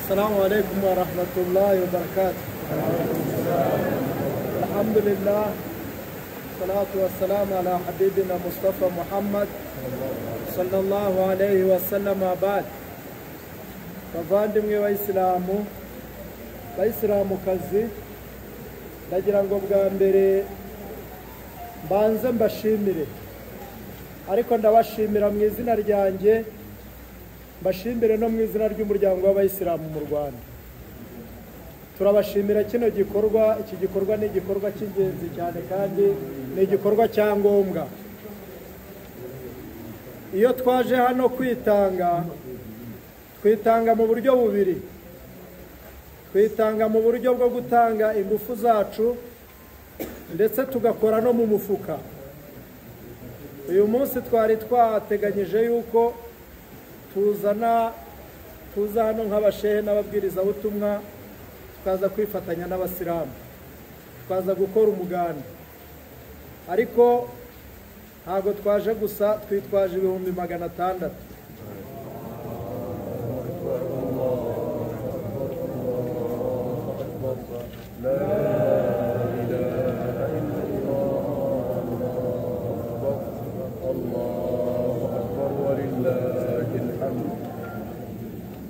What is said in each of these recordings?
Assalamu alaikum wa rahmatullahi wa barakatuh. Alhamdulillah, salatu wassalamu ala habibina Mustafa Muhammad sallallahu alayhi wa sallam. Abad. Bavandimwe bayisilamu, bayisilamukazi, ndagira ngo bwa mbere mbanze mbashimire, ariko ndabashimira mu izina ryanjye, mbashimire no mu izina ry'umuryango w'abayisilamu mu Rwanda. Turabashimira kino gikorwa. Iki gikorwa ni igikorwa cy'ingenzi cyane kandi ni igikorwa cya ngombwa. Iyo twaje hano kwitanga, twitanga mu buryo bubiri. Twitanga mu buryo bwo gutanga ingufu zacu ndetse tugakora no mu mufuka. Uyu munsi twari twateganyije yuko tuza hano nk'abashehe n'ababwirizabutumwa, tukaza kwifatanya n'abasilamu, tukaza gukora umuganda. Ariko ntabwo twaje gusa, twitwaje 600,000.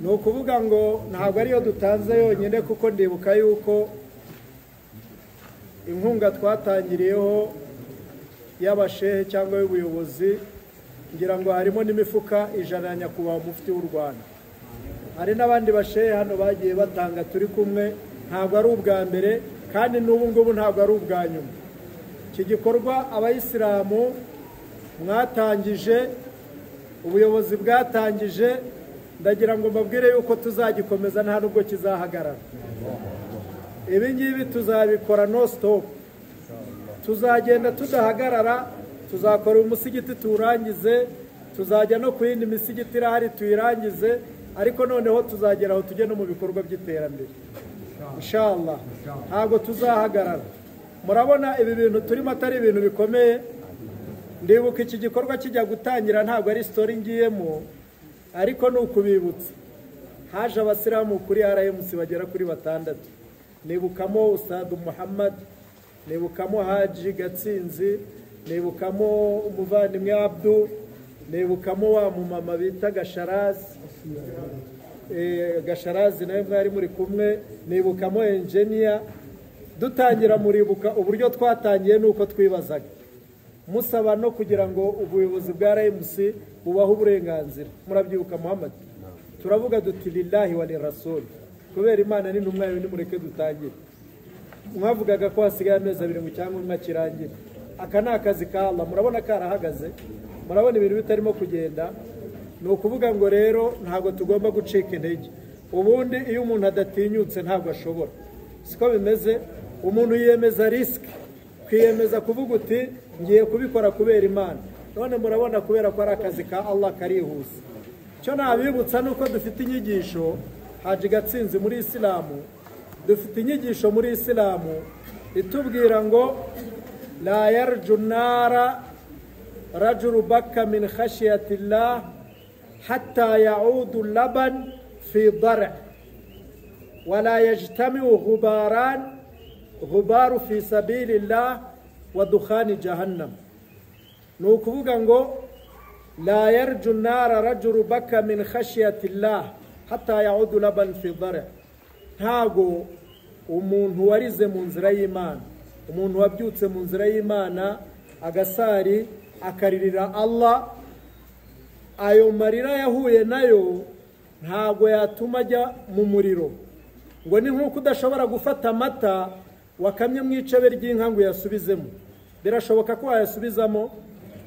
Ni ukuvuga ngo ntabwo ariyo dutanze yonyine, kuko ndibuka yuko inkunga twatangiriyeho y'abashehe cyangwa y'ubuyobozi, ngira ngo harimo n'imifuka 100 ya nyakubahwa mufti w'u Rwanda. Hari n'abandi bashehe hano bagiye batanga turi kumwe, ntabwo ari ubwa mbere kandi n'ubu ngubu ntabwo ari ubwa nyuma. Iki gikorwa abayisilamu mwatangije, ubuyobozi bwatangije, ndagira ngo mbabwire yuko tuzagikomeza, nta nubwo kizahagarara. Ibi ngibi tuzabikora no stop, tuzagenda tudahagarara. Tuzakora umusigiti tuwurangize, tuzajya no ku yindi misigiti irahari tuyirangize, ariko noneho tuzagera aho tujye no mu bikorwa by'iterambere inshallah. Ntabwo tuzahagarara. Murabona ibi bintu turimo atari ibintu bikomeye. Ndibuka iki gikorwa kijya gutangira, ntabwo ari story ngiyemo, ariko ni ukubibutsa. Haje abasilamu kuri RMC bagera kuri 6. Nibukamo Ustad Muhammad, nibukamo Haji Gatsinzi, nibukamo umuvandimwe Abdu, nibukamo wa mumama bita Gasharazi, Gasharazi nawe mwari muri kumwe, nibukamo engineer. Dutangira muribuka uburyo twatangiye nuko twibazaga, musaba no kugira ngo ubuyobozi bwa RMC bubaho uburenganzira. Murabyibuka Muhammad? Turavuga duti lillahi wa lirrasul, kubera Imana n'intumwa yayo nimureke dutangire. Mwavugaga ko hasigaye amezi 2 ngo cyangwa umwe kirangire. Aka ni akazi ka Allah. Murabona karahagaze, murabona ibintu bitarimo kugenda. Ni ukuvuga ngo rero ntabwo tugomba gucika intege. Ubundi iyo umuntu adatinyutse ntabwo ashobora, siko bimeze. Umuntu yiyemeza risk, kwiyemeza kuvuga uti ngiye kubikora kubera Imana. None murabona kubera ko ari akazi ka Allah karihuse. Cyo nabibutsa nuko dufite inyigisho Haji Gatsinzi muri Isilamu, dufite inyigisho muri Isilamu itubwira ngo la yarju nara rajulu bakka min khashyatillah hatta ya'udu laban fi dar' wala yajtami'u ghubaran ghubaru fi sabilillah wa dukhani jahannam. Ni ukuvuga ngo la yarju nara rajulu baka min khashyatillah hatta ya'udu laban fi dar'. Ntago umuntu warize mu nzira y'Imana, umuntu wabyutse mu nzira y'Imana agasari akaririra Allah, ayo marira yahuye nayo ntago yatuma ajya mu muriro. Ngo ni nkuko udashobora gufata amata wakamye mu icebe ry'inka ngo yasubizemo. Birashoboka ko wayasubizamo?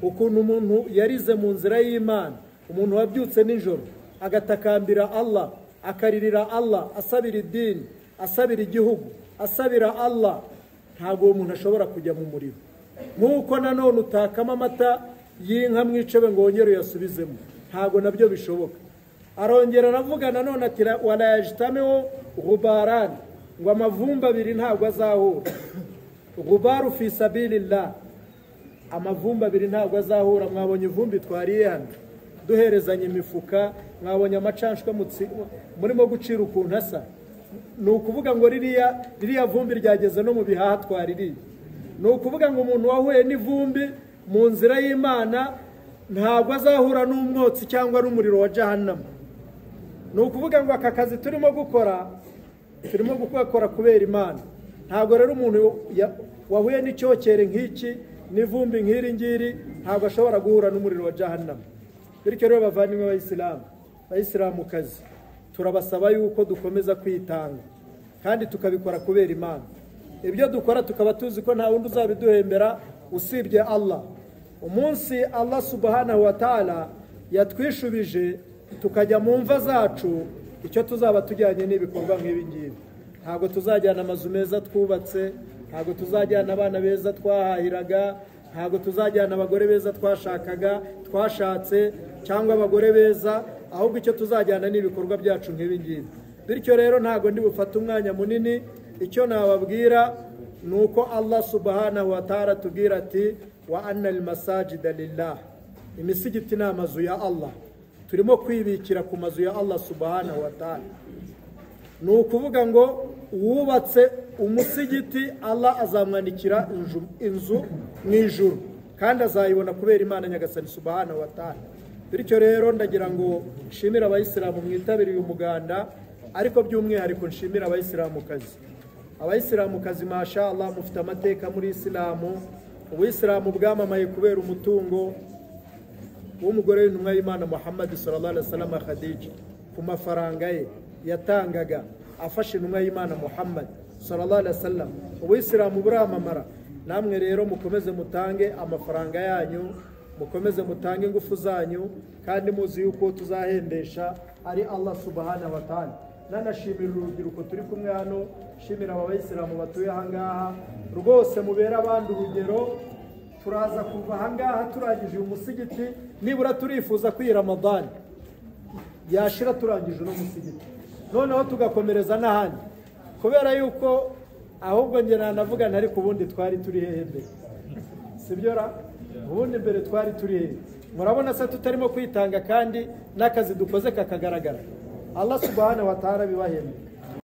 Ukuntu umuntu yarize mu nzira y'Imana, umuntu wabyutse nijoro agatakambira Allah, akaririra Allah, asabira idini, asabira igihugu, asabira Allah, ntabwo uwo muntu ashobora kujya mu muriro. Nkuko nanone utakama amata y'inka mu icebe ngo wongere uyasubizemo, ntabwo nabyo bishoboka. Arongera aravuga nanone ati wala yajtamiu ghubaran, ngo amavumbi abiri ntabwo azahura. Ghubaru fi sabilillah, amavumbi abiri ntabwo azahura. Mwabonye ivumbi twariye hano, duherezanya imifuka, mwabonye amacanshwe murimo gucira ukuntu asa. Ni ukuvuga ngo ririya vumbi ryageze no mu bihaha twaririye. Ni ukuvuga ngo umuntu wahuye n'ivumbi mu nzira y'Imana ntabwo azahura n'umwotsi cyangwa n'umuriro wa Jahannam. Ni ukuvuga ngo aka kazi turimo gukora, turimo gukora kubera Imana. Ntabwo rero umuntu wahuye n'icyokere nk'iki n'ivumbi nk'iri ngiri ntabwo ashobora guhura n'umuriro wa Jahannam. Bityo rero bavandimwe b'Abayisilamu, Bayisilamukazi, turabasaba yuko dukomeza kwitanga kandi tukabikora kubera Imana. Ibyo dukora tukaba tuzi ko nta wundi uzabiduhembera usibye Allah. Umunsi Allah subhanahu wa ta'ala yatwishubije tukajya mu mva zacu, icyo tuzaba tujyanye n'ibikorwa nk'ibi ngibi. Ntabwo tuzajyana amazu meza twubatse, ntabwo tuzajyana abana beza twahahiraga, ntabwo tuzajyana abagore beza twashakaga twashatse cyangwa abagore beza, ahubwo icyo tuzajyana n'ibikorwa byacu nk'ibi ngibi. Bityo rero ntabwo ndi bufate umwanya munini, icyo nababwira ni uko Allah subhanahu wa ta'ala tubwira ati wa anna al-masajida lillah, imisigiti ni amazu ya Allah. Turimo kwibikira ku mazu ya Allah subhanahu wa ta'ala. Ni ukuvuga ngo uwubatse umusigiti Allah azamwandikira inzu mu ijuru, kandi azayibona kubera Imana Nyagasani subhanahu wa ta'ala. Bityo rero ndagira ngo nshimire abayisilamu mwitabiriye umuganda, ariko by'umwihariko nshimire abayisilamukazi. Abayisilamukazi masha Allah mufite amateka muri Isilamu. Ubuyisilamu bwamamaye kubera umutungo w'umugore w'intumwa y'Imana Muhammad sallallahu alaihi wasallam Khadija, ku mafaranga ye yatangaga afashe intumwa y'Imana Muhammad sallallahu alaihi wasallam. Ubuyisilamu buramamara. Namwe rero mukomeze mutange amafaranga yanyu, mukomeze mutange ingufu zanyu, kandi muzi yuko tuzahembesha ari Allah subhanahu wa ta'ala. Nanashimira urubyiruko turi kumwe hano, shimira abayisilamu batuye aha ngaha, rwose mubera abandi urugero. Turaza kuva aha ngaha turangije uyu musigiti, nibura turifuza ko iyi Ramadani yashira turangije uno musigiti, noneho tugakomereza n'ahandi, kubera yuko ahubwo njye nanavuga ntari ku bundi twari turi hehe mbere, sibyo ra? Ubundi mbere twari turi hehe? Murabona se tutarimo kwitanga kandi n'akazi dukoze kakagaragara. Allah subhanahu wa ta'ala bibahembe.